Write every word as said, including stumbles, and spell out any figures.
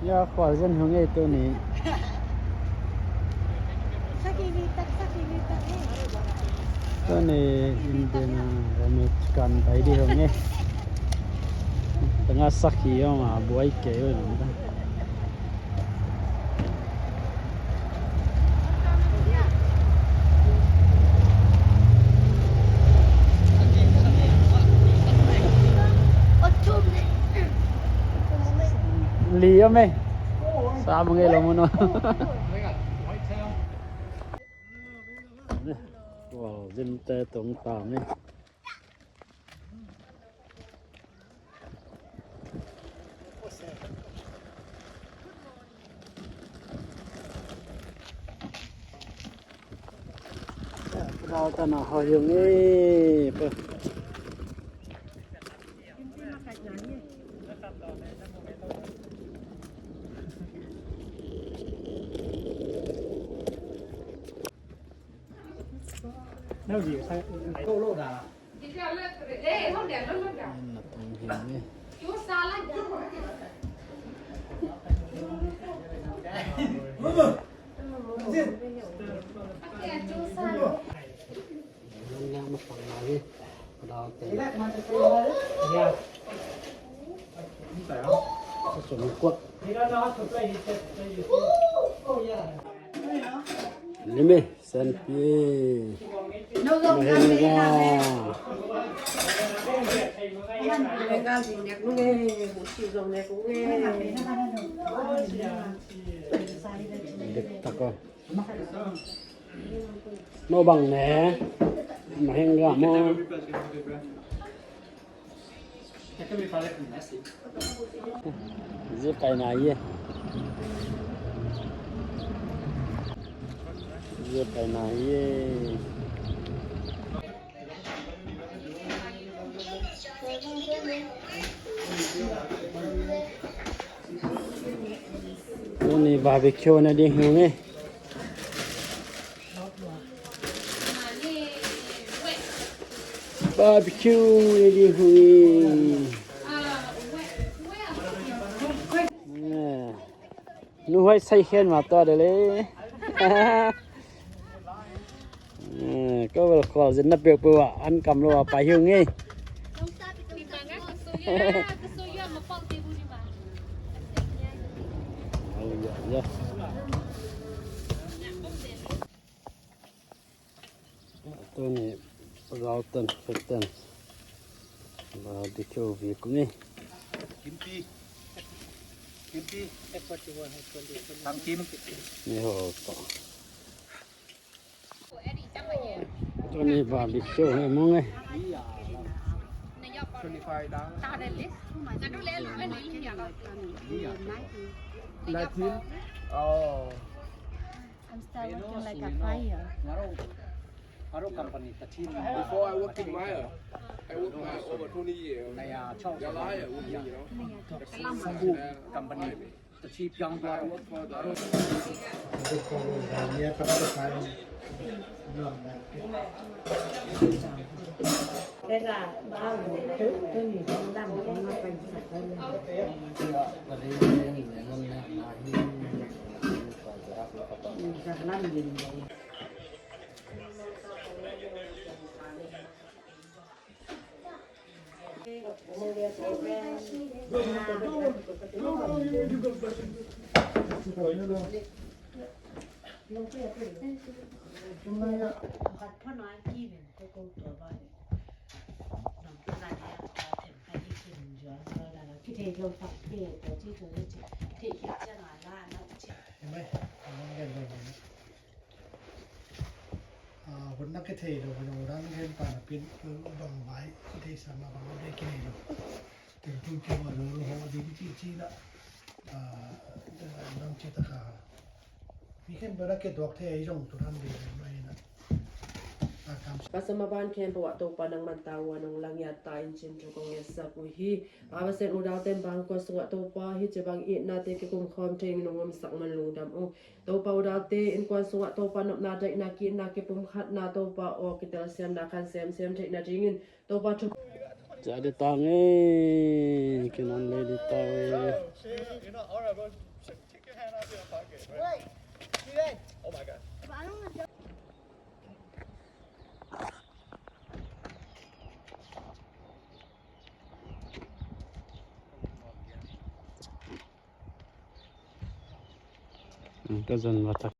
Ya, khualzin hong ei tuni. Tuni Indian, ah, Ramesh kan bai di hong ei. Tanga sakhi hong a buai kei hong. Li om e. Sa mong e lo mo no. Wow, zin te tong tam e. Rau ta na hoi yung e. Limi, sanpi. Mahenga. Dek tak o. No bang ne. Mahenga mo. Zia pai na ye. Zia pai na ye. Tuni barbecue na ding hi ung e. Barbecue na ding hi ung e. Eh, nu huai sai khen ma tua de le. Eh, ko bel khualzin na peuhpeuh ah an kam lo a pai hi ung e. Tuni pagau tan, khet tan. Ba di keu vi kung e. Kimpi. Kimpi. Tang kim. Ni ho ko. Tuni barbecue hi mong e. Twenty-five dollars. Nineteen? Oh. I'm still working like a fire. Before I worked in Maya. I worked Maya over twenty years. They are Yalaya with me, you know. Company. Ah, hun na kithei lo, hun na gen pa na pin, bang vai kithei sa ma bang vai kinei lo. Teng tung keu a lo lo ho ding ci ci na. Ah, dang ci ta ka. Mi khen bera ke dok thei zong tu han de mai na. Ah, kam. Pasal ma ban khen bawa Topa nang man ta wa nong lang ya ta in cin tu kong ya sa ku hi. Baba sen u dau ten bang ko suwa Topa hi ci bang i na te ke kum khom thei nong om sak man lung dam u. Topa u daute innkuan sungah Topa nopna daihna kihna kipumkhatna Topa aw kitelsiamna khan semsem theihna dingin Topa thu. Ca de tang e, kinan le de tang e. All right, bro. Take, take your hand off your pocket, bro. Wait. See that? Oh my God. If I don't adjust Ka zon va tak